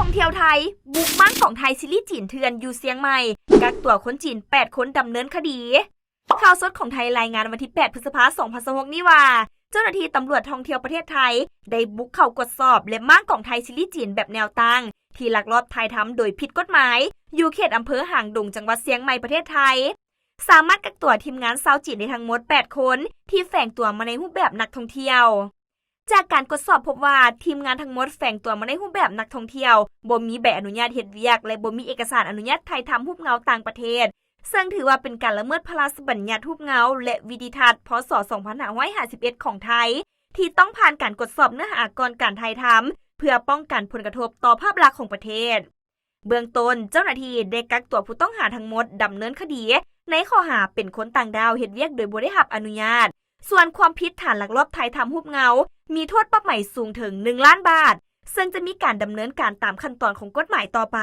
ທ່ອງທ່ຽວໄທ ບຸກມ້າງກອງຖ່າຍຊີຣີຈີນເຖື່ອນຢູ່ຊຽງໃໝ່ ກັກຕົວຄົນຈີນແປດຄົນດຳເນີນຄະດີ. ຂ່າວສົດຂອງໄທລາຍງານວັນທີແປດ ພຶດສະພາ ສອງພັນຊາວຫົກນີ້ວ່າ ເຈົ້າໜ້າທີ່ຕຳຫຼວດທ່ອງທ່ຽວປະເທດໄທ ໄດ້ບຸກເຂົ້າກວດສອບ ແລະ ມ້າງກອງຖ່າຍຊີຣີຈີນແບບແນວຕັ້ງ ທີ່ລັກລອບຖ່າຍທຳໂດຍຜິດກົດໝາຍ ຢູ່ເຂດອຳເພີຫາງດົງ ຈັງຫວັດຊຽງໃໝ່ ປະເທດໄທ. ສາມາດກັກຕົວທີມງານຊາວຈີນໄດ້ທັງໝົດແປດຄົນ ທີ່ແຝງຕົວມາໃນຮູບແບບນັກທ່ອງທ່ຽວ. ຈາກການກວດສອບພົບວ່າ ທີມງານທັງໝົດແຝງຕົວມາໃນຮູບແບບນັກທ່ອງທ່ຽວ, ບໍ່ມີໃບອະນຸຍາດເຮັດວຽກ ແລະ ບໍ່ມີເອກະສານອະນຸຍາດຖ່າຍທຳຮູບເງົາຕ່າງປະເທດ, ເຊິ່ງຖືວ່າເປັນການລະເມີດພະລາຊະບັນຍັດຮູບເງົາ ແລະ ວິດີທັດ ພ.ສ. ສອງພັນຫ້າຮ້ອຍຫ້າສິບເອັດ ຂອງໄທ ທີ່ຕ້ອງຜ່ານການກວດສອບເນື້ອຫາກ່ອນການຖ່າຍທຳ ເພື່ອປ້ອງກັນຜົນກະທົບຕໍ່ພາບລັກຂອງປະເທດ. ເບື້ອງຕົ້ນ, ເຈົ້າໜ້າທີ່ໄດ້ກັກຕົວຜູ້ຕ້ອງຫາທັງໝົດດຳເນີນຄະດີ ໃນຂໍ້ຫາເປັນຄົນຕ່າງດ້າວເຮັດວຽກໂດຍບໍ່ໄດ້ຮັບອະນຸຍາດ. ສ່ວນຄວາມຜິດຖານລັກລອບຖ່າຍທຳຮູບເງົາ ມີໂທດປັບໃໝສູງເຖິງໜຶ່ງລ້ານບາດ, ເຊິ່ງຈະມີການດຳເນີນການຕາມຂັ້ນຕອນຂອງກົດໝາຍຕໍ່ໄປ.